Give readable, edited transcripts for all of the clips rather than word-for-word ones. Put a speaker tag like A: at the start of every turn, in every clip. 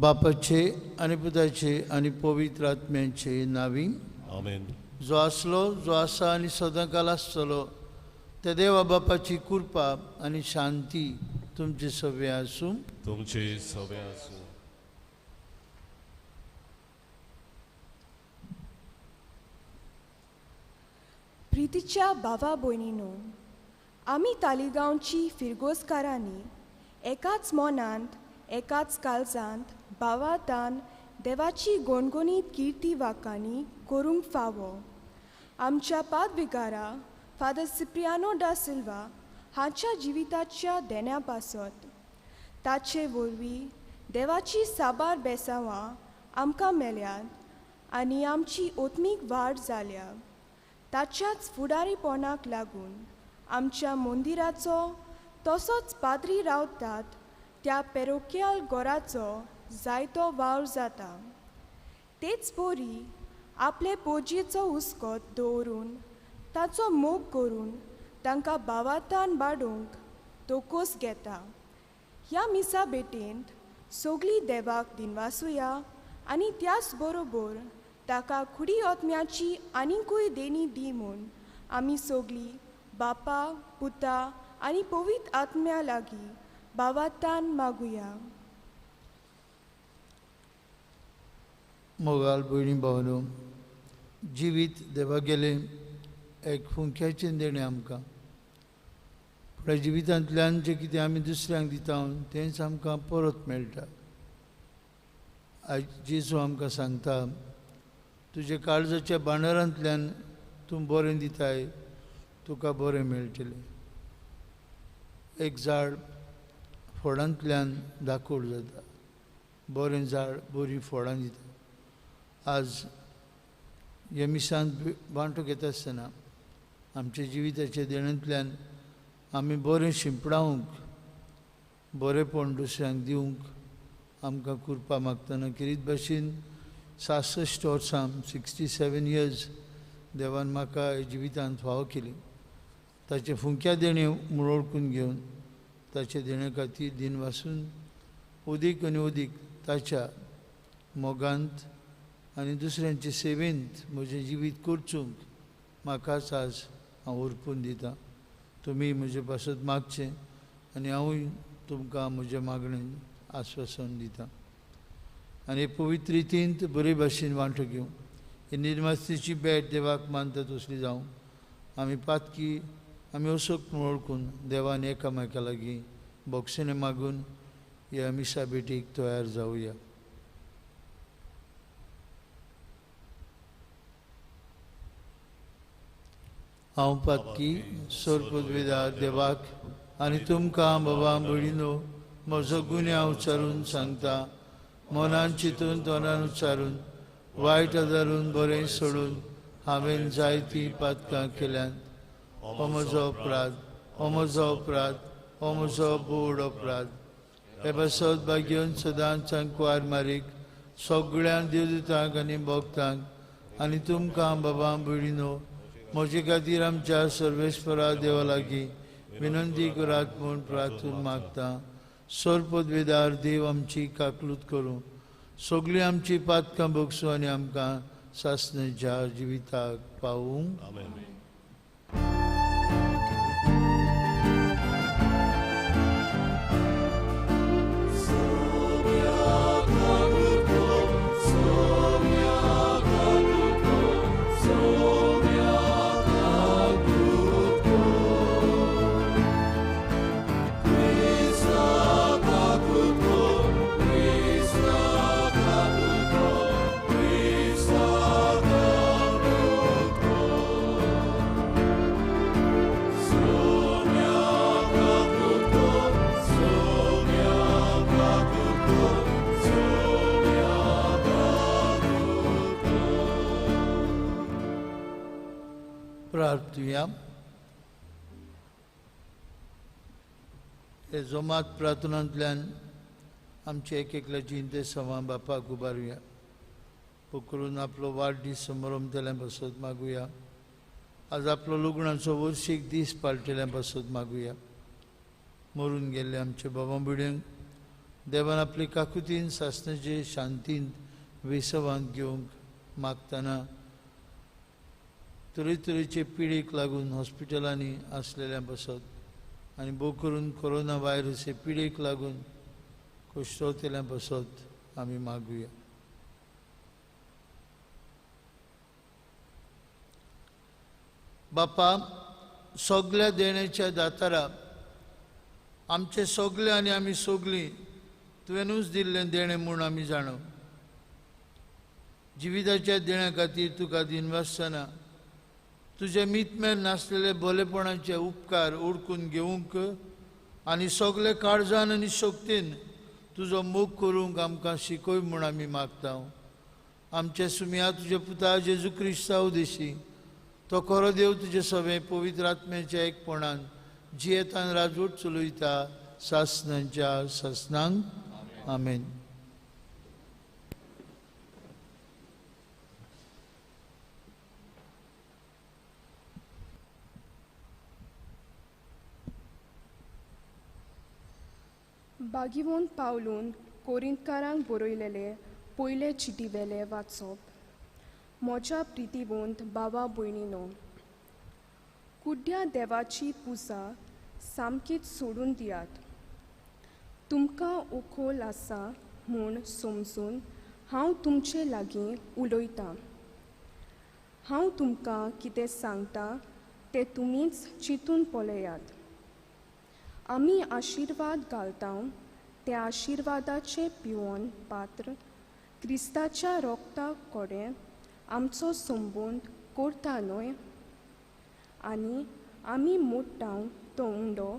A: बापाचे आनी पुताचे आनी पवित्र आत्म्याचे नावी
B: आमेन।
A: जो आसलो, जो आसा आनी सदांकाल आसतलो त्या देवा बापाची कृपा आनी शांती तुमचे सवे आसूं।
B: तुमचे सवे आसूं।
C: प्रितीच्या बाबा भयणीनो, आमी तालिगांवची फिरगोजकारांनी एकाच मनांत एकाच काळजांत भावातान देवाची गोणगोणीत किर्ती वाकांनी करूंक फावो। आमच्या पादविगारा फादर सिप्रियानो दा सिल्वा हाच्या जिविताच्या देण्या पासत ताचे वरवीं देवाची साबार बेसांवां आमकां मेळ्यात आनी आमची ओत्मीक वाड जाल्या। ताच्याच फुडारीपणाक लागून आमच्या मंदिराचो तसोच पाद्री रावतात त्या पेरोक्याल घराचो जायतो वावर जाता। तेच परी आपले पोजयेचो हुस्कोत दवरून ताचो मोग करून तांकां भावार्थान बाडोवंक तोकोस घेता। ह्या मिसा भेटेंत सगळीं देवाक दिनवासुया आनी त्याच बरोबर ताका खुडी आत्म्याची आनीकूय देणी दी म्हूण आमी सगळीं बापा, पुता आनी पवित्र आत्म्या लागीं भावार्थान मागुया।
A: मोगाल भयणी भावनो, जिवीत देवा गेलें एक फुंक्याचें देणें आमकां। पूण जिवितांतल्यान जें कितें आमी दुसऱ्यांक दिता तेंच आमकां परत मेळटा। आयज जेजू आमकां सांगता, तुज्या काळजाच्या भांडारांतल्यान तूं बरें दिताय, तुका बरें मेळटलें। एक झाड फळांतल्यान दाखोड जाता, बरें झाड बरीं फळां दिता। आज ह्या मिसांत वांटो घेता आसतना आमच्या जिविताच्या देण्यांतल्यान आमी बरें शिंपडावंक, बरेंपण दुसऱ्यांक दिवंक आमकां कृपा मागतना किरीत भाशेन 66 वर्सां 67 इयर्स देवान म्हाका जिवितांत फावो केली। ताचें फुंक्या देणें म्हूण वळखून घेवन ताचे देणे खातीर दिन वासून उदीक आनी उदीक ताच्या मोगांत आनी दुसऱ्यांचे सेवेंत म्हजें जिवीत करचूंक म्हाकाच आज हांव अर्पून दितां। तुमी म्हजे पासत मागचें आनी हांवूय तुमकां म्हजें मागणें आस्वासन दितां। आनी पवित्र रितींत बरे भाशेन वांटो घेवं। ही निर्मास्तीची भेट देवाक मानता तसली जावं। आमी पातकी, आमी असोक म्हूण वळखून देवान एकामेका लागीं बोगसेणें मागून ह्या मिसा भेटीक तयार जावया। हांव पातकी सोरपदवेदार देवाक आनी तुमकां बाबा भयणीनो म्हजो गुन्यांव उच्चारून सांगता, मनान चिंतून तोंडान उच्चारून वायट आदारून बरें सोडून हांवें जायतीं पातकां केल्यांत। हो म्हजो अपराध, हो म्हजो अपराध, हो म्हजो बोड अपराध। हे पासत भाग्योन सदांच कुवार मारीक सगळ्यांक देवदूतांक आनी भक्तांक आनी तुमकां बाबा भयणीनो म्हजे खातीर आमच्या सर्वेस्परा देवा लागीं विनंती करात म्हूण प्रार्थून मागता। सोरपदवेदार देव आमची काकलूत करूं, सगळीं आमची पातकां भोगसूं आनी आमकां सासणाच्या जिविताक पावूं। प्रार्थुया। हे जोमात प्रार्थनांतल्यान आमचे एक एकल्याची इंतेसांवां बापाक उबारुया। पोकरून आपलो वाडदीस समरमतल्या पासत मागुया। आज आपलो लग्नाचो वर्शीक दीस पाळटेल्या पासत मागुया। मरून गेल्ले आमचे बाबा भुरग्यांक देवान आपले काकुतीन सासणाचे शांतीन विसवांत घेवंक मागतना तरेतरेचे पिडेक लागून हॉस्पिटलांनी आसलेल्या बसत आनी भोव करून कोरोना व्हायरस हे पिडेक लागून कश्टवतल्या बसत आमी मागुया. बापा, सगल्या देण्याच्या दातारा आमचे सगळे आनी आमी सगळीं तुवेंनूच दिल्लें देणें म्हूण आमी जाणो. जिविताच्या देण्या खातीर तुका दिनवासतना तुजे मितमेर नासलेले बोलेपणाचे उपकार ओडकून घेवंक आनी सगळे काळजान आनी शक्तीन तुजो मोग करूंक आमकां शिकय म्हूण आमी मागता. आमचे सुमया तुजे पुता जेजू क्रिस्तांव उदेशी तो खरो देव तुजे सवें पवित्र आत्म्याच्या एकपणान जियेतान राजवट चलयता सासणांच्या सासणांक. आमेन.
C: बागिवोन पावलून कोरिंतकारांक बरयलेले पयले चिटीवेले वाचप. म्हज्या प्रितीवंत बाबा भयणीनो, कुड्ड्या देवाची पुजा सामकीच सोडून दियात. तुमकां उखोल आसा म्हूण समजून हांव तुमचे लागीं उलयतां. हांव तुमकां कितें सांगता तें तुमीच चिंतून पळयात. आमी आशिर्वाद घालता त्या आशिर्वादाचें पिवन पात्र क्रिस्ताच्या रोगता कडेन आमचो संबंद करता न्हय, आनी आमी मोडटा तो उंडो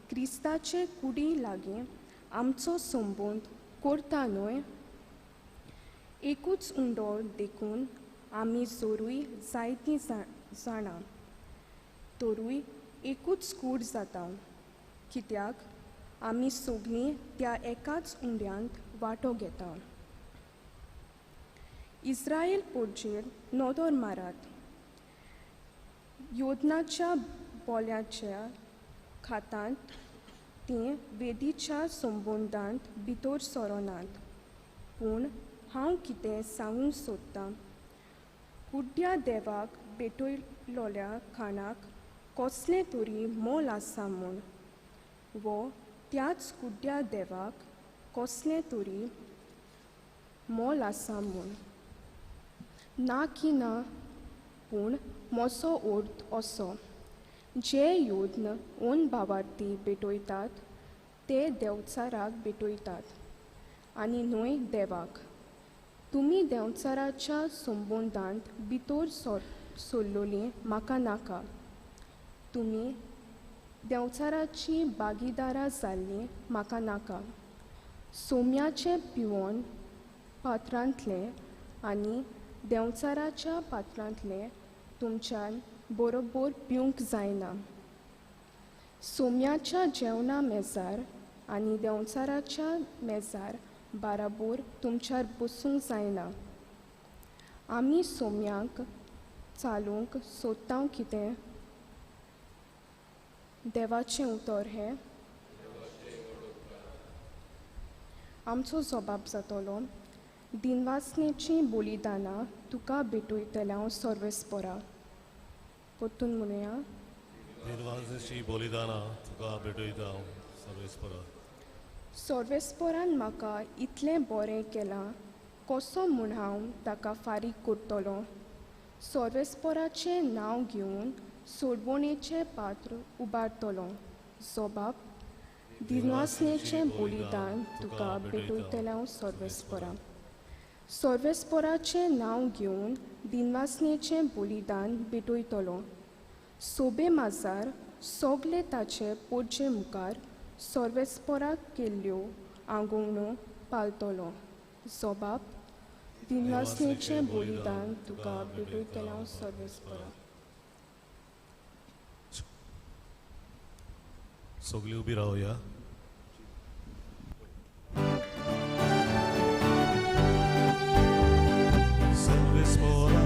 C: क्रिस्ताचे कुडी लागीं आमचो संबंद करता न्हय. एकूच उंडो देखून आमी जोरूय जायतीं जाणां तरूय एकूच कूड जाता, कित्याक आमी सगळीं त्या एकाच उंड्यांत वांटो घेता. इस्रायल पोटचेर नदर मारात. योदनाच्या बोल्याच्या खातांत तीं वेदीच्या संबंदांत भितर सरनात. पूण हांव कितें सांगूंक सोदतां, कुड्ड्या देवाक भेटयलोल्या खाणाक कसलें तरी मोल आसा म्हूण, वो त्याच कुड्ड्या देवाक कसलें तरी मोल आसा म्हूण. ना की ना, पूण म्हजो अर्थ असो, जे योद्न ओन भावार्थी भेटयतात ते देवचाराक भेटयतात आनी न्हय देवाक. तुमी देवचाराच्या संबंदांत भितर सरलोलीं म्हाका नाका. तुमी देवचाराची भागीदारां जाल्लीं म्हाका नाका. सोम्याचें पिवन पात्रांतलें आनी देवचाराच्या पात्रांतलें तुमच्यान बरोबर पिवंक जायना. सोम्याच्या जेवणा मेजार आनी देवचाराच्या मेजार बाराबोर तुमच्यार बसूंक जायना. आमी सोम्याक चालूंक सोदता कितें? देवाचें उतर हें आमचो जबाब जातलो. दिनवासनेचीं बलिदानां तुका भेटयतलें हांव सर्वेस्परा. परतून म्हणुया,
B: दिनवासनेचीं बलिदानां तुका भेटयता हांव सर्वेस्परा.
C: सर्वेस्परान म्हाका इतलें बरें केलां, कसो म्हूण हांव ताका फारीक करतलो? सर्वेस्पराचें नांव घेवन सोडवणेचें पात्र उबारतलो. जबाब, दिनवासनेचें बलिदान तुका भेटयतलें हांव सर्वेस्परा. सर्वेस्पराचें नांव घेवन दिनवासनेचें बलिदान भेटयतलो. सोबे माजार सगळे ताचे पोटजे मुखार सर्वेस्पराक केल्ल्यो आंगवण्यो पाळटलो. जबाब, दिनवासनेचें बलिदान तुका भेटयतलें हांव सर्वेस्परा.
B: सगळीं उबी रावया. Salve spora,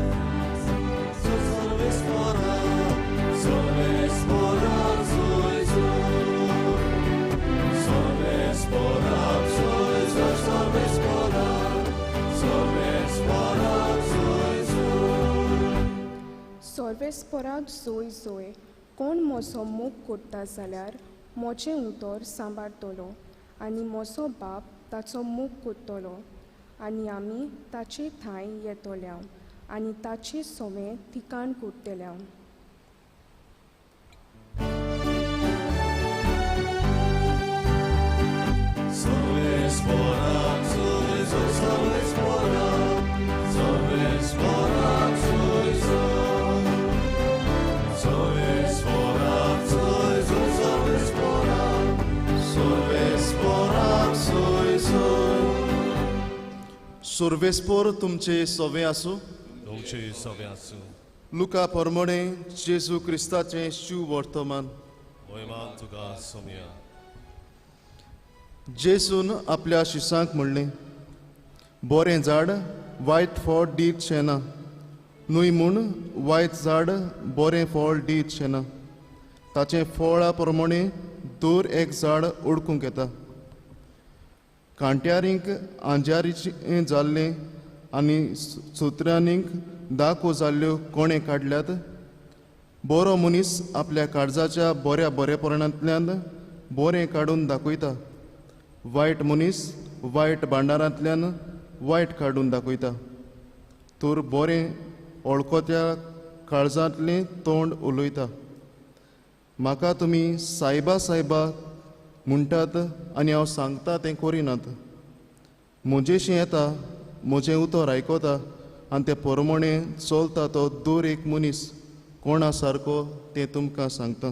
C: सोर्वेस्पोराक जोय जोय कोण म्हजो मोग करता जाल्यार म्हजें उतर सांबाळटलो आनी म्हजो बाप ताचो मोग करतलो आनी आमी ताचे ठांय येतल्या आनी ताचे सोवें ठिकाण करतल्या.
D: सुर्वेस्पोर तुमचे सोवे आसूं.
B: तुमचे सोवे आसूं.
D: लुका परमणे जेजू क्रिस्ताचें शिव वर्तमान.
B: मोहिमान तुका सोमया.
D: जेजून आपल्या शिसांक म्हणलें, बरें झाड वायट फळ दीत शेना, न्हय म्हूण वायट झाड बरें फळ दीत शेना. ताचें फळा प्रमाणे दर एक झाड ओडकूंक येता. कांट्यारींक आंजारीचें जाल्लें आनी सुत्र्यांनीक दाखो जाल्ल्यो कोणें काडल्यात. बरो मनीस आपल्या काळजाच्या बऱ्या बरेपणांतल्यान बरें काडून दाखयता, वायट मनीस वायट भांडारांतल्यान वायट काडून दाखयता. तर बरें ओळखत्या काळजांतलें तोंड उलयता. म्हाका तुमी सायबा सायबा म्हणटात आनी हांव सांगता तें करिनात. म्हजेशी येता, म्हजें उतर आयकता आनी तें परमणे चलता तो दर एक मनीस कोणा सारको तें तुमकां सांगता.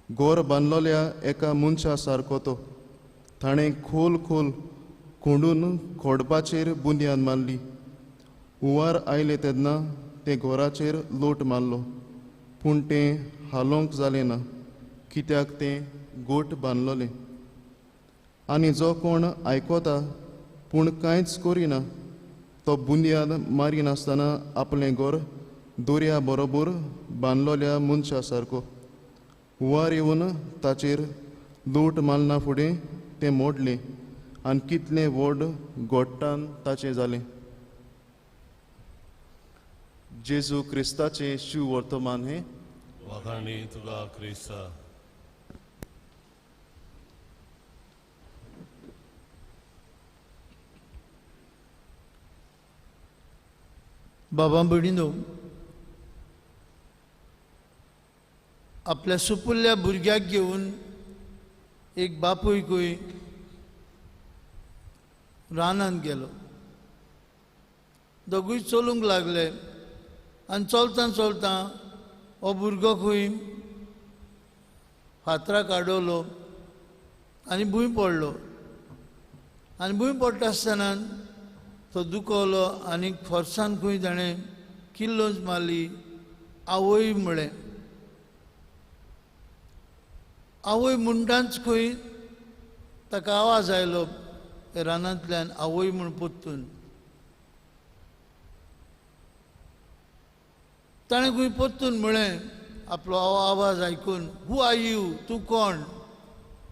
D: गोर बांदलोल्या एका मनशा सारको तो. ताणें खोल खोल कोंडून खोडपाचेर बुंदयान मारली. हुंवार आयले तेन्ना तें घराचेर लोट मारलो, पूण तें हालोवंक जालें ना, कित्याक तें गोट बांदलोलें. आनी जो कोण आयकता पूण कांयच करिना तो बुंदयान मारिनासतना आपलें घर दर्या बरोबर बांदलोल्या मनशा सारको. हुंवार येवन ताचेर लोट मारना फुडें तें मोडलें आनी कितलें व्हड गोट्टान ताचें जालें. जेजू क्रिस्ताचें शिव वर्तमान हें.
B: वाखाणी तुका क्रिस्ता.
A: बाबा भयणीनो, आपल्या सुपुल्ल्या भुरग्याक घेवन एक बापूय खंय रानांत गेलो. दोगूय चलूंक लागले आनी चलता चलता हो भुरगो खंय फातराक आडवलो आनी भूंय पडलो. आनी भूंय पडटा आसतना तो दुखवलो आनी फोर्सान खंय ताणें किल्लोच मारली, आवय म्हळें. आवय म्हणटाच खंय ताका आवाज आयलो रानांतल्यान, आवय म्हूण परतून. ताणें खंय परतून म्हळें आपलो आवाज आयकून, हू are you, तूं कोण?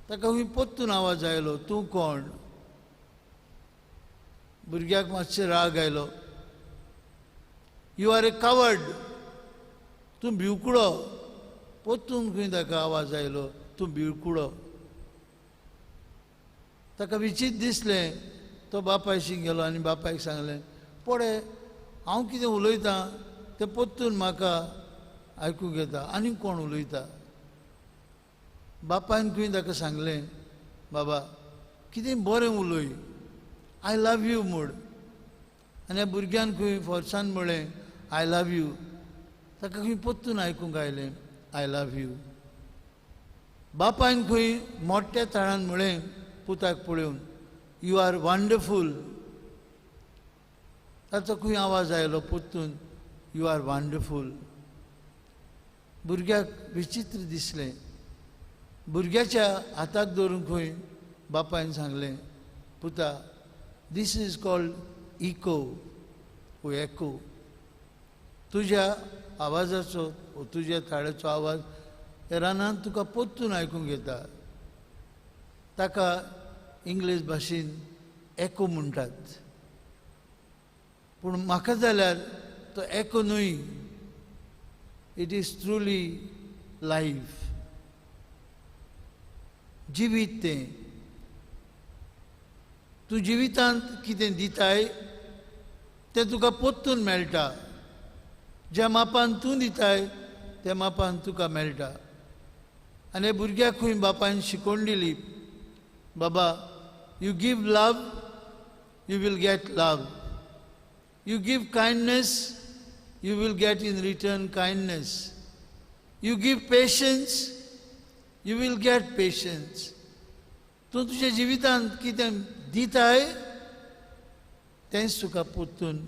A: ताका खंय परतून आवाज आयलो, तूं कोण? भुरग्याक मातशें राग आयलो. You are a coward, तूं भिवकुडो. परतून खंय ताका आवाज आयलो, तूं भिवकुडो. ताका विचित्र दिसलें. तो बापायशी गेलो आनी बापायक सांगलें, पळय हांव कितें उलयतां तें परतून म्हाका आयकूंक येता, आनी कोण उलयता? बापायन खंय ताका सांगलें, बाबा कितें बरें उलय, I love you म्हूण. आनी ह्या भुरग्यान खंय फोर्सान म्हळें I love you. ताका खंय परतून आयकूंक आयलें I love you. बापायन खंय मोठ्या ताळान म्हळें पुताक पळोवन, you are wonderful. ताचो खंय आवाज आयलो परतून, you are wonderful. भुरग्याक विचित्र दिसलें. भुरग्याच्या हाताक धरून खंय बापायन सांगलें, पुता, this is called echo O echo. तुज्या आवाजाचो ओ तुज्या ताळ्याचो आवाज रानांत तुका परतून आयकूंक येता. ताका इंग्लीश भाशेन एको म्हणटात, पूण म्हाका जाल्यार तो एको न्हय. It is truly life. जिवीत तें. तूं जिवितांत कितें दिताय तें तुका पोत्तून मेळटा. ज्या मापान तूं दिताय त्या मापान तुका मेळटा. आनी भुरग्याकूय बापायन शिकोवन दिली, बाबा you give love you will get love, you give kindness you will get in return kindness, you give patience you will get patience. तूं तुज्या जिवितांत कितें दिताय तेंच तुका पोत्तून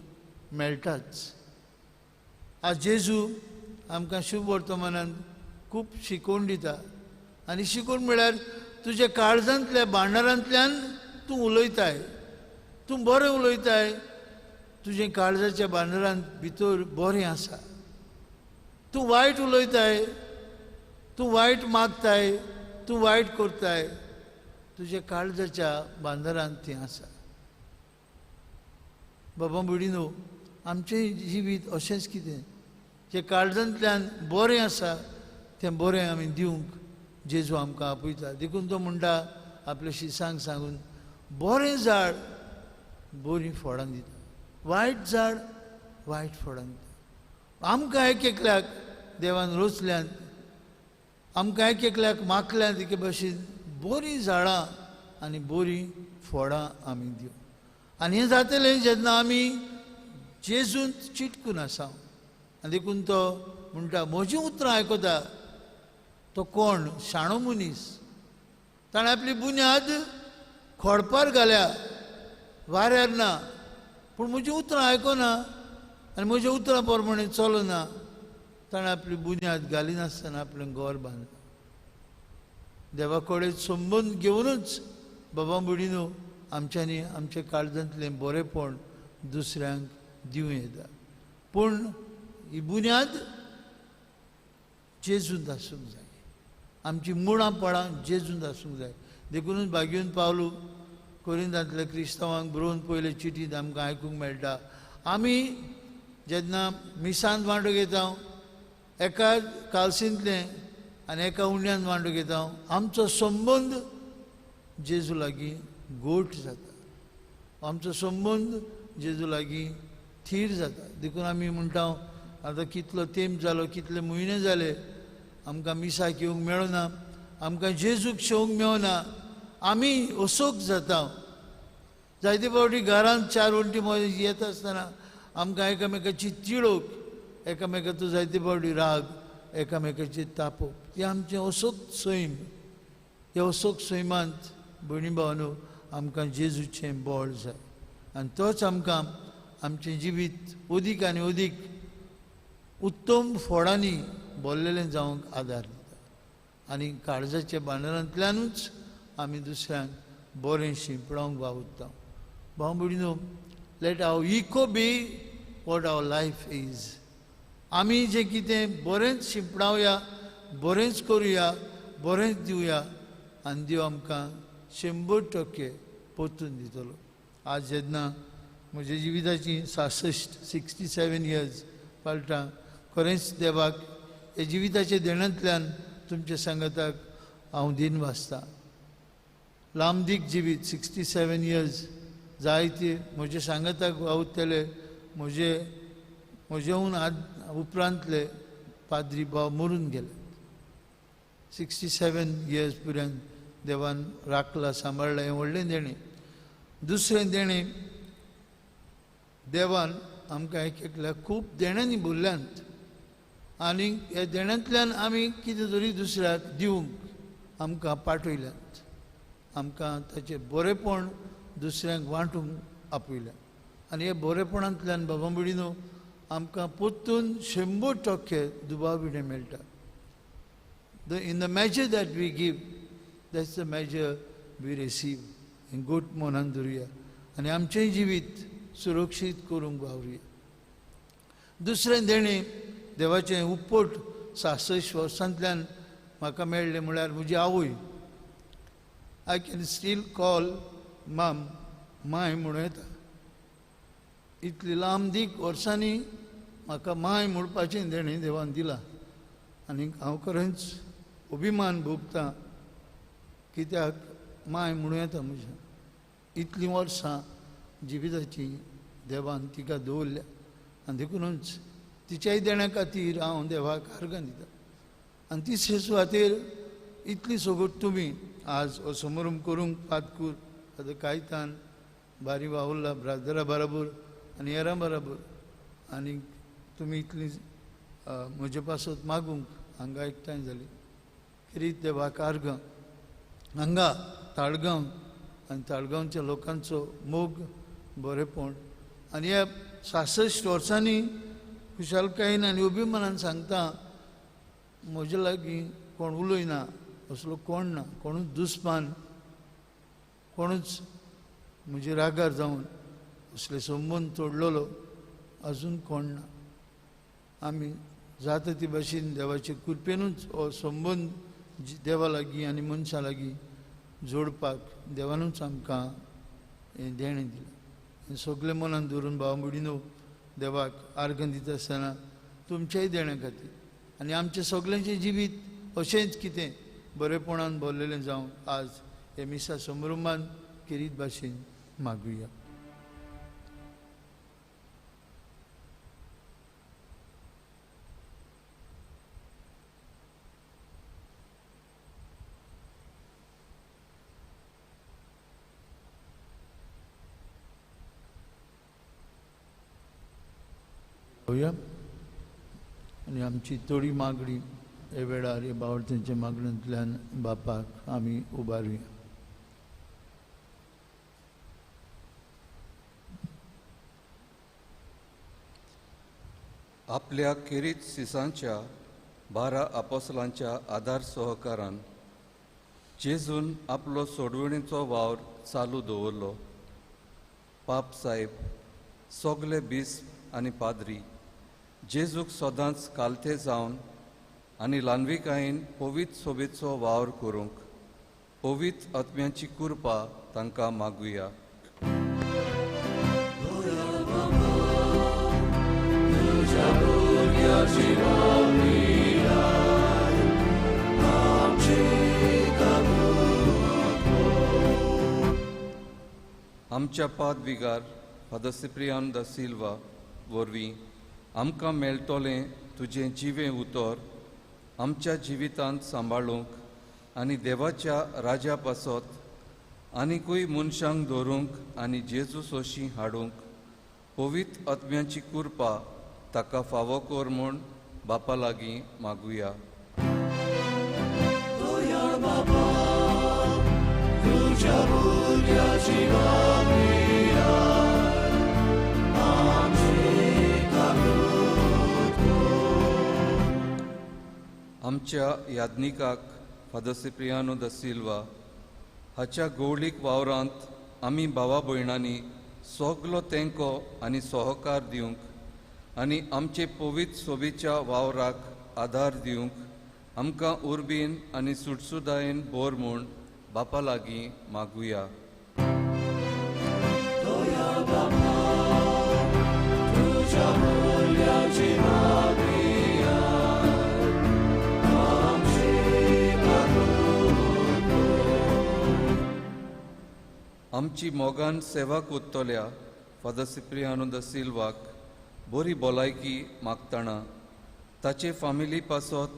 A: मेळटाच. आज जेजू आमकां शुभ वर्तमानान खूब शिकोवन दिता. आनी शिकोवन म्हळ्यार तुज्या काळजांतल्या भांडारांतल्यान तूं उलयताय, तूं बरें उलयताय, तुजें काळजाच्या भांडारांत भितर बरें आसा. तूं वायट उलयताय, तूं वायट मागताय, तूं वायट करताय, तुज्या काळजाच्या बांदारांत तें आसा. बाबा भयणीनो, आमचें जिवीत अशेंच कितें जें काळजांतल्यान बरें आसा तें बरें आमी दिवंक जेजू आमकां आपयता. देखून तो म्हणटा आपल्या शिसांक सांगून, बरें झाड बरीं फळां दिता, वायट झाड वायट फळां दिता. आमकां एक एकल्याक देवान रोचल्यान, आमकां एक एकल्याक मागल्यान एके भशेन बरीं झाडां आनी बरीं फळां आमी दिवं. आनी हें जातलें जेन्ना आमी जेजूंत चिटकून आसा. आनी देखून तो म्हणटा, म्हजीं उतरां आयकता तो कोण शाणो मनीस, ताणें आपली बुन्याद खोडपार घाल्या, वाऱ्यार ना, पूण म्हजीं उतरां आयकना आनी म्हज्या उतरां प्रमाणे चलना, ताणें आपली बुन्याद घालिनासतना आपलें घर बांदलां. देवा कडेन संबंद घेवनूच बाबा भयणीनो आमच्यांनी आमच्या काळजांतलें बरेंपण दुसऱ्यांक दिवं येता. पूण ही बुन्याद जेजूंत आसूंक जाय, आमची मुळां पळां जेजूंत आसूंक जाय. देखुनूच भाग्यून पावलू कोरिंदांतल्या क्रिस्तांवांक बरोवन पयले चिटींत आमकां आयकूंक मेळटा, आमी जेन्ना मिसांत वांटो घेता, एका कालसींतलें आनी एका उंड्यान वांटो घेता, आमचो संबंद जेजू लागीं गोट जाता, आमचो संबंद जेजू लागीं थीर जाता. देखून आमी म्हणटा आतां कितलो तेंप जालो, कितले म्हयने जाले आमकां मिसाक येवंक मेळना, आमकां जेजूक शेवंक मेळना, आमी असोक जाता. जायते फावटी घरांत चार वण्टी मदीं येता आसतना आमकां एकामेकाची तिडक, एकामेकाचो जायते फावटी राग, एकामेकाची तापोवप, तें आमचें असोक सैम. ह्या असोक सैमांत भयणी भावानो आमकां जेजूचें बळ जाय आनी तोच आमकां आमचें जिवीत अदीक आनी अदीक उत्तम फळांनी भरलेलें जावंक आदार दिता. आनी काळजाच्या बांदारांतल्यानूच आमी दुसऱ्यांक बरें शिंपडावंक वावुरता. भाव भयणीनो, let our echo be what our life is. आमी जें कितें बरेंच शिंपडावया, बरेंच करुया, बरेंच दिवया आनी देव आमकां 100% परतून दितलो. आज जेन्ना म्हज्या जिविताची 66 इयर्स पालटां, खरेंच देवाक ह्या जिविताच्या देण्यांतल्यान तुमच्या सांगाताक हांव दिन वाचतां. लांबदीक जिवीत 67 इयर्स जायते म्हज्या सांगाताक वावुरतले, म्हजेहून आज उपरांतले पाद्री भाव मरून गेले. 67 इयर्स पर्यंत देवान राखला, सांबाळ्ळा, हें व्हडलें देणें. दुसरें देणें, देवान आमकां एक एकल्याक खूब देण्यांनी भरल्यांत आनी ह्या देण्यांतल्यान आमी कितें तरी दुसऱ्याक दिवंक आमकां पाठयल्यात, आमकां ताचें बरेंपण दुसऱ्यांक वांटूंक आपयल्यात. आनी ह्या बरेंपणांतल्यान बाबा भयणीनो आमकां परतून 100% दुबाविणें मेळटा. In the measure that we give, that's the measure we receive. हें गोट मनान धरुया आनी आमचें जिवीत सुरक्षीत करूंक वावरुया. दुसरें देणें देवाचें उपट 66 वर्सांतल्यान म्हाका मेळ्ळें म्हळ्यार म्हजी आवय. I can still call mom माय म्हणूं येता. इतली लांब दीक वर्सांनी म्हाका माय म्हणपाचें देणें देवान दिलां. आनी हांव खरेंच अभिमान भोगता कित्याक माय म्हणूं येता म्हज्या इतलीं वर्सां जिविताची देवान तिका दवरल्या आनी देखूनच तिच्याय देण्या खातीर हांव देवाक आर्गां दिता. आनी तिसरे सुवातेर इतली सगट तुमी आज हो समारंभ करूंक पातकूर आतां कायतान बारी वावुरला ब्रादरा बराबर आनी हेरां बराबर आनी तुमी इतली म्हजे पासत मागूंक हांगा एकठांय जाली खेरीत देवाक आर्गां. हांगा ताळगांव आनी ताळगांवच्या लोकांचो मोग बरेपण आनी ह्या 66 वर्सांनी खुशालकायेन आनी अभिमानान सांगता म्हजे लागीं कोण उलयना असलो कोण ना, कोणूच दुस्मान कोणूच म्हजे रागार जावन असले संबंद तोडलेलो अजून कोण ना. आमी जाता ती भाशेन देवाचे कृपेनूच हो संबंद देवा लागीं आनी मनशां लागीं जोडपाक देवानूच आमकां हें देणें दिलां. आनी सगळें मनान धरून भाव भयणीनो देवाक आर्गां दिता आसतना तुमच्याय देण्या खातीर आनी आमचें सगळ्यांचें जिवीत अशेंच कितें बरेपणान भरलेलें जावं आज हे मिसा समारंभान खेरीत भाशेन मागुया. आनी आमची थोडी मागणी हे वेळार हे बावळत्यांच्या मागण्यांतल्यान बापाक आमी उबारुया.
E: आपल्या खेरीत सिसांच्या 12 आपोसलांच्या आदार सहकारान जेजून आपलो सोडवणीचो वावर चालू दवरलो. पाप साहेब सगले बिस्प आनी पाद्री जेजूक सदांच कालते जावन आनी ल्हानविकायेन पवित्र सोबेचो वावर करूंक पवित्र आत्म्याची कृपा तांकां मागुया. आमच्या पाद विगार फादर सिप्रियान दा सिल्वा वरवीं आमकां मेळटलें तुजें जिवें उतर आमच्या जिवितांत सांबाळूंक आनी देवाच्या राजा पासत आनिकूय मनशांक धरूंक आनी जेजू सोशी हाडूंक पवित्र आत्म्याची कृपा ताका फावो कर म्हूण बापा लागीं मागुया. आमच्या याज्ञिकाक फादर सिप्रियानो दा सिल्वा हाच्या गौळीक वावरांत आमी भावा भयणांनी सगलो तेंको आनी सहकार दिवंक आनी आमचे पवित्र सोबेच्या वावराक आदार दिवंक आमकां उर्बीन आनी सुटसुदायेन बोर म्हूण बापा लागीं मागुया. आमची मोगान सेवा कोत्तल्या फादर सिप्रियानो दा सिल्वाक बरी भलायकी मागतना ताचे फामिली पासत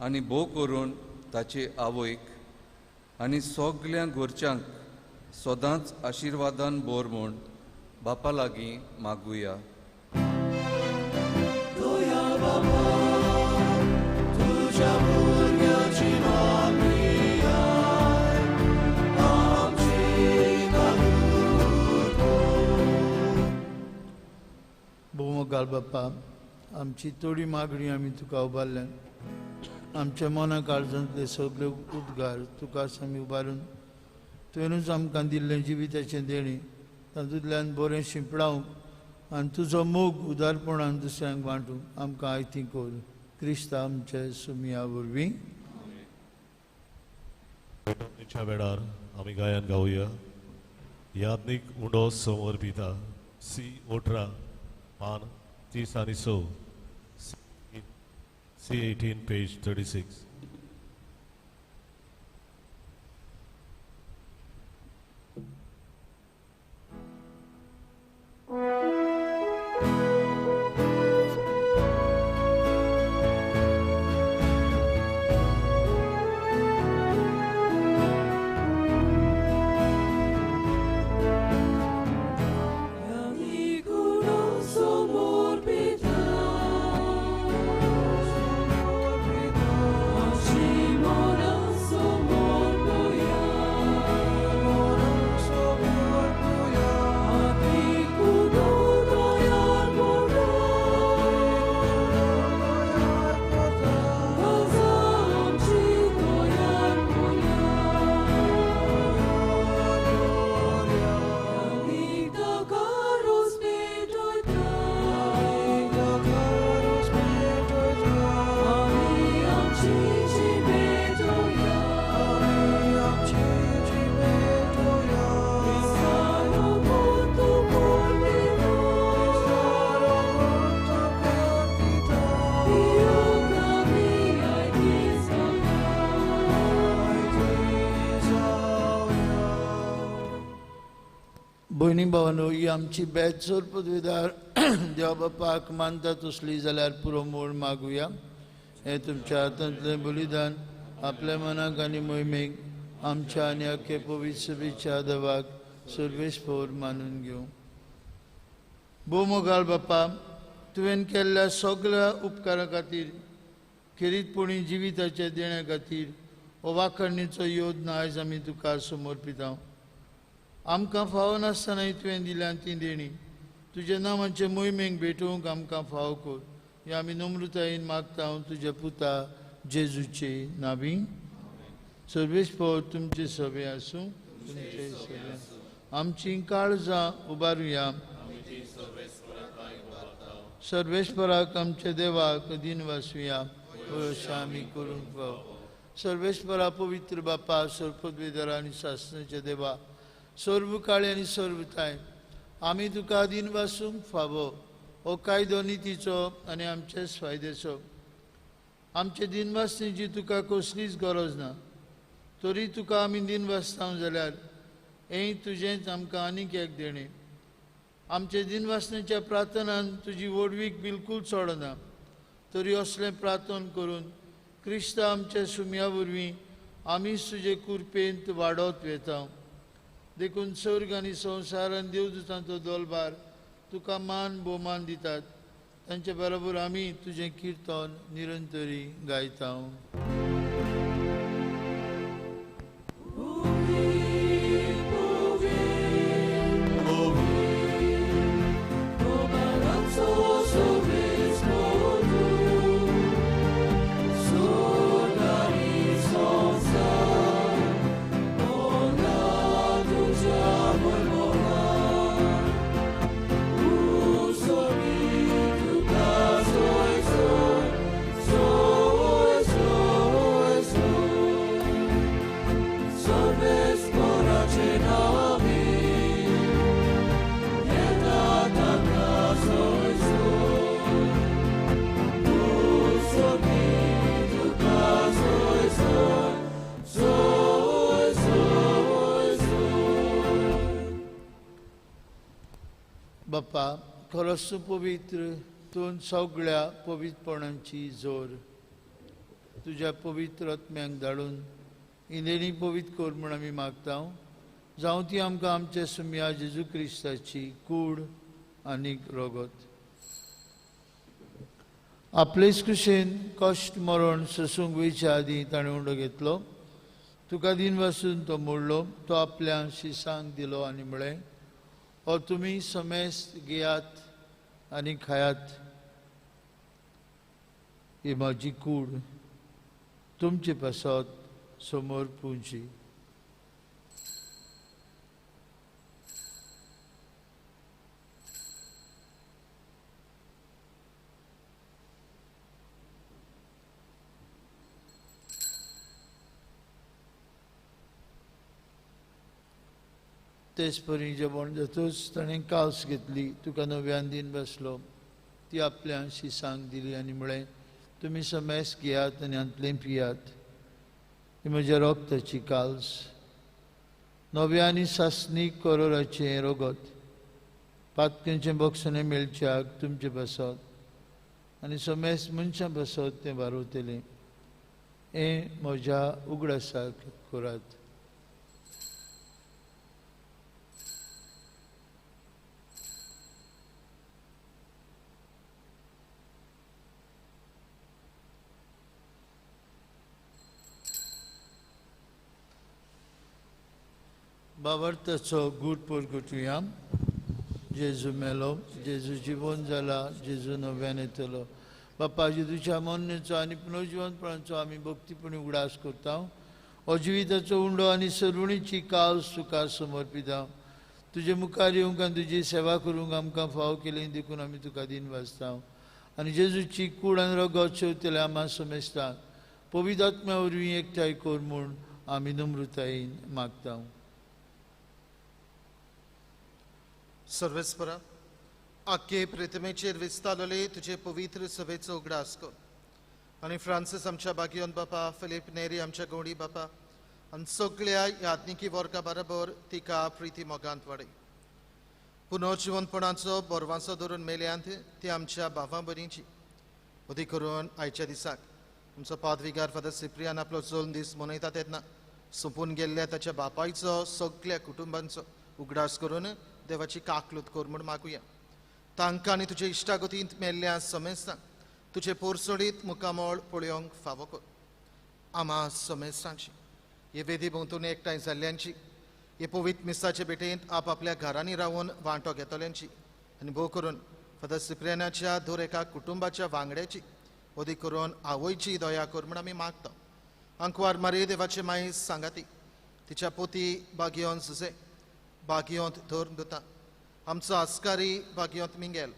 E: आनी भोव करून ताचे आवयक आनी सगल्या घरच्यांक सदांच आशिर्वादान बोर म्हूण बापा लागीं मागुया.
A: भोवमोगाल बापा, आमची थोडी मागणी आमी तुका उबारल्यान आमच्या मना काळजांतले सगळे उद्गार तुकाच आमी उबारून तुवेंनूच आमकां दिल्लें जिविताचें देणें तातूंतल्यान बरें शिंपडावंक आनी तुजो मोग उदारपणान दुसऱ्यांक वांटूंक आमकां आयती कर क्रिस्ता आमच्या सुमिया वरवीं.
B: वेळार आमी गायन गावया. याज्ञीक उंडो समोर पिता सी 18 पान 30 आनी 6 C18, page 36.
A: भयणी भावांनो, ही आमची बेत सोर पदवीदार देवा बापाक मानता तसली जाल्यार पुरो मोड मागुया. हें तुमच्या हातांतलें बलिदान आपल्या मनाक आनी मोहिमेक आमच्या आनी अख्खे पवित्र सभेच्या देवाक सर्वेस्पोर मानून घेवं. भोव मोगाळ बापा, तुवें केल्ल्या सगळ्या उपकारा खातीर, खेरीतपणी जिविताच्या देण्या खातीर हो वाखणीचो योजना आयज आमी तुका समर्पिता. आमकां फावो नासतनाय तुवें दिल्या ती देणी तुज्या नांवाचे मोहिमेक भेटोवंक आमकां फावो कर. हे आमी नम्रतायेन मागता तुज्या पुता जेजूचे नावी. सर्वेस्पोर तुमचे सभे आसूं, तुमचे सभे आसूं. आमची काळजां उबारुया. सर्वेस्पराक आमच्या देवाक दिन वासुया, अशें आमी करूंक फावो. सर्वेस्परा पवित्र बापा, सर्पद्वेदरा आनी सासणाच्या देवा, सर्व काळी आनी सर्व ताय आमी तुका दिन वासूंक फावो. हो कायदो नितीचो आनी आमचेच फायद्याचो. आमचे दिनवासणेची तुका कसलीच गरज ना, तरी तुका आमी दिनवासता जाल्यार हें तुजेंच आमकां आनीक एक देणें. आमचे दिनवासणेच्या प्रार्थनान तुजी व्हडवीक बिलकूल सोडना, तरी असलें प्रार्थन करून क्रिस्त आमच्या सुम्या वरवीं आमीच तुजे कुरपेंत वाडत वेता. देखून स्वर्ग आनी संवसार आनी देवदूतांचो दोलबार तुका मान भोवमान दितात. तांचे बरोबर आमी तुजें किर्तन निरंतरी गायता. बापा, खरोच तूं पवित्र, तूं सगळ्या पवित्रपणाची जोर. तुज्या पवित्र आत्म्यांक धाडून इंदेणी पवित्र कर म्हूण आमी मागता. जावं ती आमकां आमच्या सुम्या जेजू क्रिस्ताची कूड आनी रगत. आपलेच कुशेन कश्ट मरण सोसूंक वयच्या आदीं ताणें उंडो घेतलो. तुका दिन वासून तो मोडलो, तो आपल्या शिसांक दिलो आनी म्हळें, हो तुमी समेस्त घेयात आनी खायात, ही म्हजी कूड तुमचे पासत समोर पुंची. तेच परी जेवण जातूच ताणें कास घेतली, तुका नव्यान दिन बसलो, ती आपल्या शिसांक दिली आनी म्हळें, तुमी समेस घेयात आनी हांतलें पियात. ही म्हज्या रोगताची काल्स, नव्या आनी सासणीक करोराचें रोगत, पातक्यांचें बक्षणें मेळच्याक तुमचें बसत आनी समेस मनशां बसत तें वारवतलें. हें म्हज्या उगडासाक करात. बाबर्थाचो गूट परगटुया. जेजू मेलो, जेजू जिवन जाला, जेजू नव्यान येतलो. बापा, जेजूच्या मरणाचो आनी पुनर्जिवनपणाचो आमी भक्तीपणी उगडास करता. हो जिविताचो उंडो आनी सरुणीची काल्स तुका समर्पिता. तुजे मुखार येवंक आनी तुजी सेवा करूंक आमकां फाव केली देखून आमी तुका दिन वाचता. आनी जेजूची कूड आनी रगत शेवतले आमा समेस्ता पवित्र आत्म्या वरवीं एकठांय कर म्हूण आमी नम्रतायेन मागता.
F: सर्वेस्परा, आख्खे प्रतिमेचेर विस्तारले तुजे पवित्र सभेचो उगडास कर आनी फ्रांसीस आमच्या बागियोन बापा, फिलीप नेरी आमच्या गौडी बापा आनी सगळ्या याज्ञिकी वर्गा बरोबर तिका प्रिती मोगांत वाडय. पुनर्जिवनपणाचो बोरवांचो धरून मेल्यांत ती आमच्या भावां भयणींची अदीक करून आयच्या दिसाक आमचो पादविगार फादर सिप्रियान आपलो जल्म दीस मनयता तेन्ना सोंपून गेल्ल्या ताच्या बापायचो सगळ्या कुटुंबांचो उगडास करून देवाची काकलूत कर म्हूण मागुया. तांकां आनी तुजे इश्टागतींत मेल्ल्या समेस्तांक तुजे पोरसोडीत मुखामळ पळोवंक फावो कर. आमा समेस्तांची हे वेदी भोंवतणी एकठांय जाल्ल्यांची, हे पवित्र मिसाचे भेटेंत आपआपल्या घरांनी रावन वांटो घेतल्यांची आनी भोव करून फादर सिप्रियानाच्या दर एका कुटुंबाच्या वांगड्याची अदीक करून आवयची दया कर म्हूण आमी मागता. आंकवार मारी देवाचे माई सांगाती, तिच्या पोती बागियोन सुसे बागियोंत धर्म दिता, आमचो आस्कारी बागियोंत मिंगेल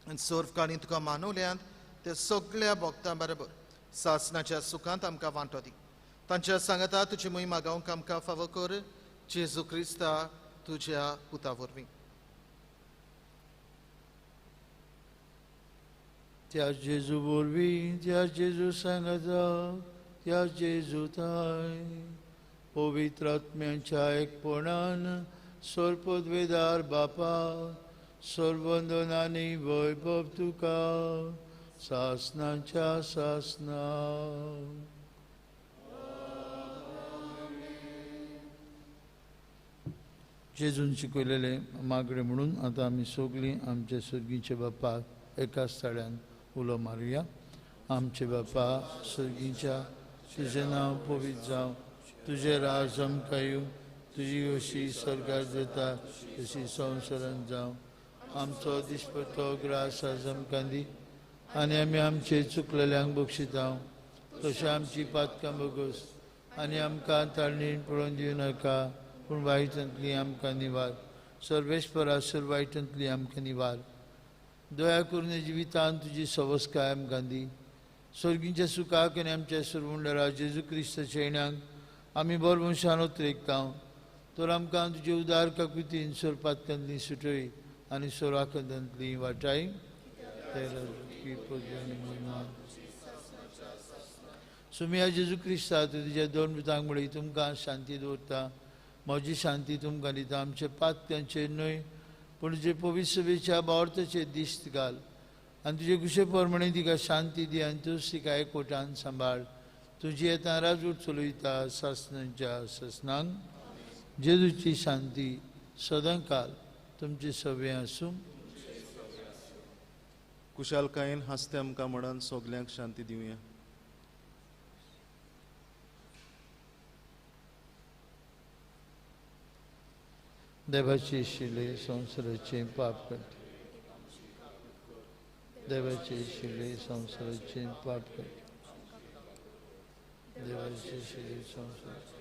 F: आनी सर्व काणी तुका मानवल्यांत ते सगळ्या भक्तां बरोबर सासनाच्या सुखांत आमकां वांटो दी. तांच्या सांगाता तुजी मोही मागोवंक आमकां फावो कर, जेजू क्रिस्ता तुज्या पुता वरवीं.
A: त्या जेजू वरवीं, त्या जेजू सांगाता, त्या जेजू थांय पवित्र आत्म्यांच्या एकपणान सर्वपदवेदार बापा, सर्वंदनानी वैभव तुका सासनाच्या सासना. जेजून शिकयलेले मागणे म्हणून आतां आमी सगळीं आमच्या सर्गीच्या बापाक एकाच ताळ्यान उलो मारुया. आमचे बापा सर्गीच्या, तुजें नांव पवित्र जावं, तुजें राज आमकां येवं, तुजी अशी सरकार जाता तशी संवसारांत जावं. आमचो दिसपट्टो ग्रास आज आमकां दी आनी आमी आमचे चुकलेल्यांक बक्षिता तशें आमची पातकां बगस आनी आमकां ताळणीन पळोवन दिवं नाका, पूण वायटांतली आमकां निवार. सर्वेस्परा सर वायटांतली आमकां निवार. दया करून जिवितांत तुजी सवस्काय आमकां दी. सर्गींच्या सुखाक आनी आमच्या सरवंडरा जेजू क्रिस्ताच्या येण्याक आमी बरवंशान उतरेकता. तर आमकां तुजे उदार काकुतीन सोरपातकांतली सुटय आनी सोराकंदांतली वाटाय. सुमिया जेजू क्रिस्ता, तुज्या दोन मृतांक मुळे तुमकां शांती दवरता, म्हजी शांती तुमकां दिता. आमचे पातकांचेर न्हय पूण तुजे पवित्र सभेच्या बावर्थाचेर दिश्ट घाल आनी तुजे कुशे प्रमाणे तिका शांती दी आनी तूं तिका एकवटान सांबाळ. तुजी येता राजूट चलयता सासनाच्या सासनांक. जेजूची शांती सदांकाल तुमचे सगळे आसूं.
D: कुशालकायेन हांसते आमकां म्हणान सगल्यांक शांती दिवया.
A: देवाचे शिले संवसाराचें पाप करता, देवाचे शिले संवसाराचें पाप करता, देवाचे शिले संवसाराचें.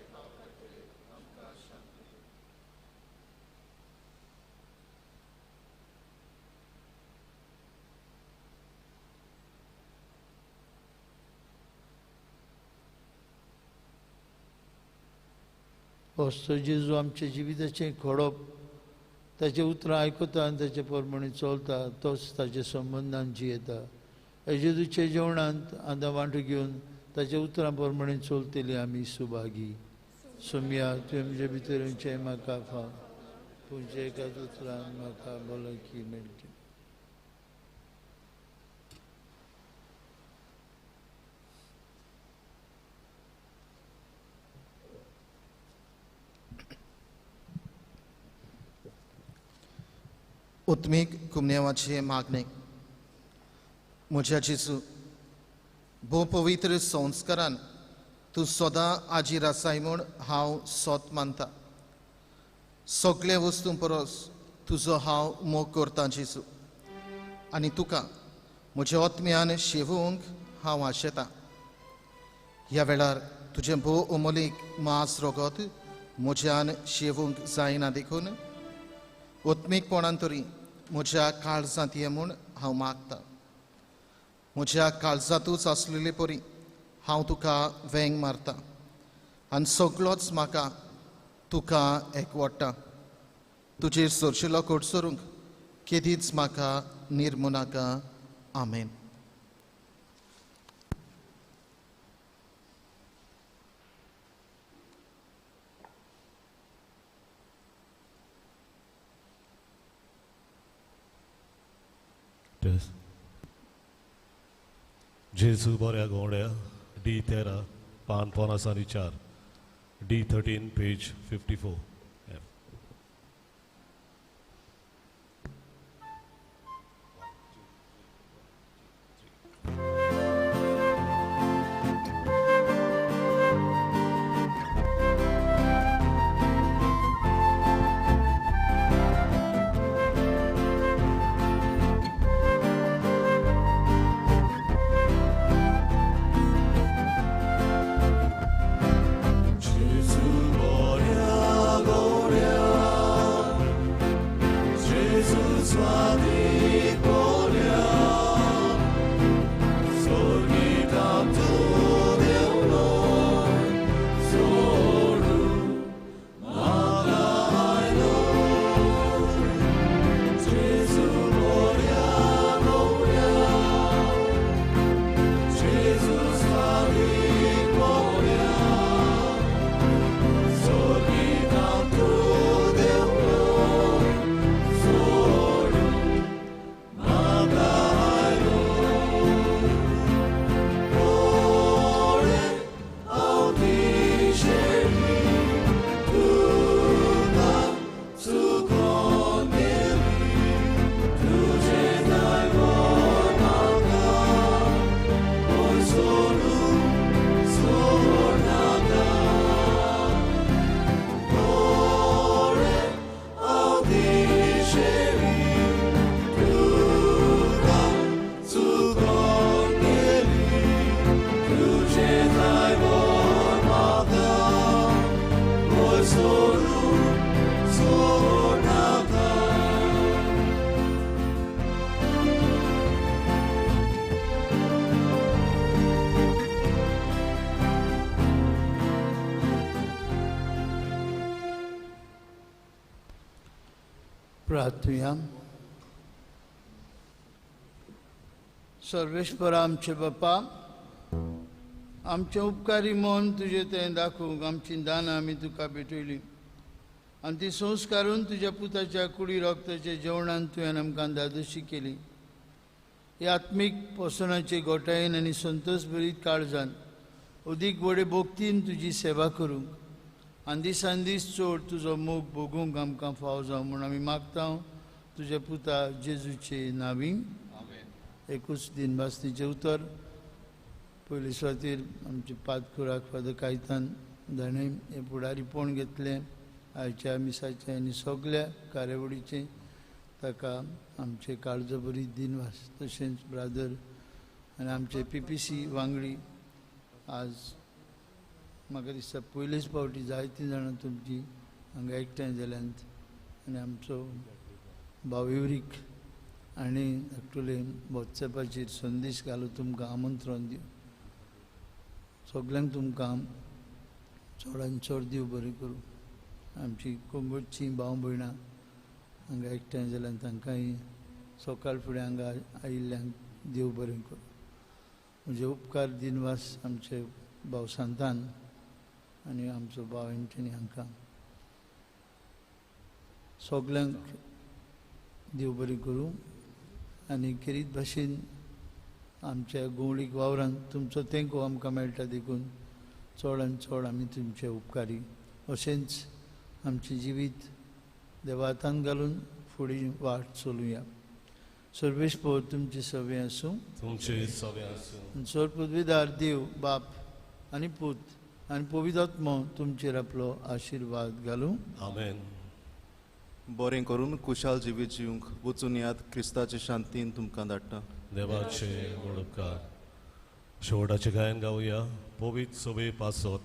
A: वस्तू जेजू आमच्या जिविताचें खोडप, ताचें उतरां आयकता आनी ताचे प्रमाणे चलता, तोच ताच्या संबंदान जियेता. जेजूच्या जेवणांत आदां वांटो घेवन ताच्या उतरां प्रमाणे चलतली आमी सुभागी. सोमया तुवें म्हजे भितर येवचें म्हाका फाव, तुमच्या एकाच उतरान म्हाका भलायकी मेळची.
F: उत्मीक कुमनेवाचे मागणे. म्हज्या जेजू, भोव पवित्र संस्कारान तूं सदां आजीर आसाय म्हूण हांव सोत मानता. सगळे वस्तूं परस तुजो हांव मोग करतां जेजू, आनी तुका म्हज्या आत्म्यान शेवूंक हांव आशेतां. ह्या वेळार तुजें भोव अमोलीक मांस रगत म्हज्यान शेवूंक जायना देखून आत्मीकपणान तरी म्हज्या काळजांत ये म्हूण हांव मागतां. म्हज्या काळजांतूच आसलेले परी हांव तुका वेंग मारता आनी सगळोच म्हाका तुका एकवडटा. तुजेर सोरशिलो कोटसरूंक केदीच म्हाका निर्मू नाका. आमेन.
B: जेजू बऱ्या गोंड्या, डी 13, पान 54, D 13, page 54.
A: प्रार्थुया. सर्वेश्वरा आमचे बापा, आमचें उपकारी मन तुजें तें दाखोवंक आमची दानां आमी तुका भेटयली आनी ती संस्कारून तुज्या पुताच्या कुडी रक्ताच्या जेवणान तुवें आमकां धादोशी केली. ह्या आत्मीक पोसणाचे गोटायेन आनी संतोश भरीत काळजान अदीक व्हडे भक्तीन तुजी सेवा करूंक आनी दिसान दीस चड तुजो मोग भोगूंक आमकां फाव जावं म्हूण आमी मागता तुज्या पुता जेजूचे नांवी. एकूच दिनभासणीचें उतर. पयले सुवातेर आमचे पादकुराक फादर कायतान धाणे हें फुडारीपण घेतलें आयच्या मिसाचें आनी सगल्या कार्यावळीचें, ताका आमचे काळजा बरी दिनवास. तशेंच ब्रादर आनी आमचे PPC वांगडी आज म्हाका दिसता पयलेच फावटी जायतीं जाणां तुमची हांगा एकठांय जाल्यांत आनी आमचो भाविवरीक आनी धाकटुले वॉट्सएपाचेर संदेश घालून तुमकां आमंत्रण दिवं. सगल्यांक तुमकां चडान चड देव बरें करूं. आमची कोंबडची भाव भयणां हांगा एकठांय जाल्यान तांकांय सकाळ फुडें हांगा आयिल्ल्यांक देव बरें करूं. म्हजे उपकार दिनवास आमचे भाव सांतान आनी आमचो भाव एंटनी हांकां. सगल्यांक देव बरें करूं आनी खेरीत भाशेन आमच्या गोवळीक वावरान तुमचो तेंको आमकां मेळटा देखून चड आनी चड आमी तुमचे उपकारी. अशेंच आमचें जिवीत देवा हातान घालून फुडें वाट चलुया. सर्वेस्पर तुमचे सवे आसूं.
B: तुमचे सवे आसूं.
A: सर्वपदवीदार देव बाप आनी पूत आनी पवित्र आत्मो तुमचेर आपलो आशिर्वाद घालूं.
B: आमेन.
D: बरें करून कुशाल जिवीत जिवंक वचून याद क्रिस्ताचे शांतीन तुमकां धाडटा.
B: देवाचे व्हड उपकार. शेवटाचें गायन गावया पवित्र सवे पासत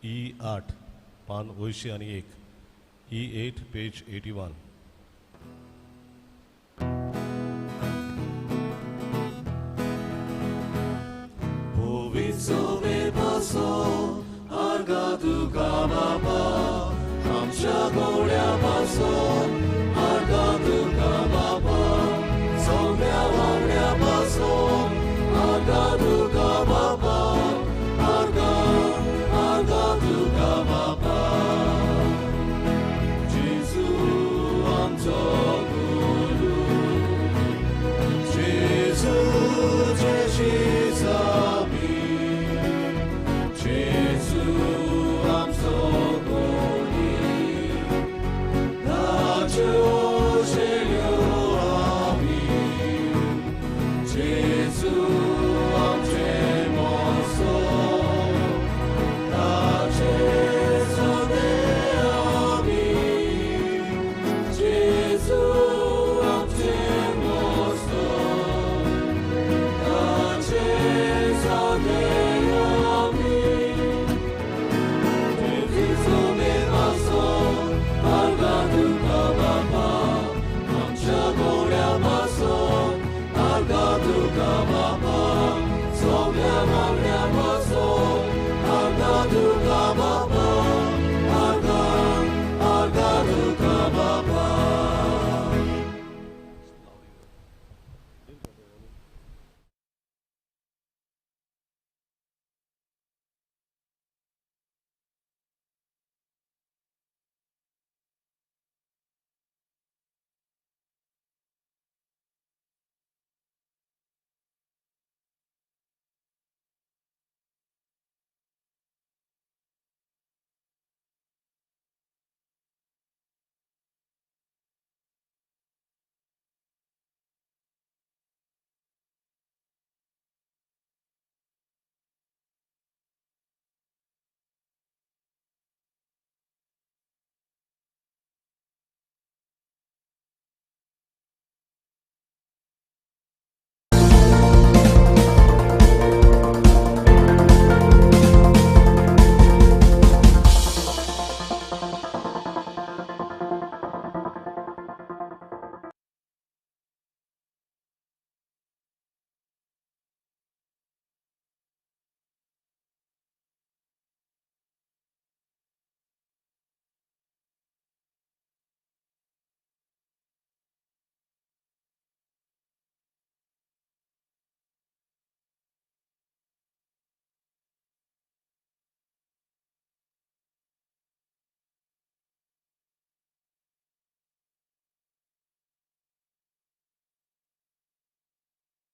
B: ई 8 पान 81 ई 8 पेज 81. पवित्र सवे पासत आर्गा तुका बाबा आमच्या गोड्या पासत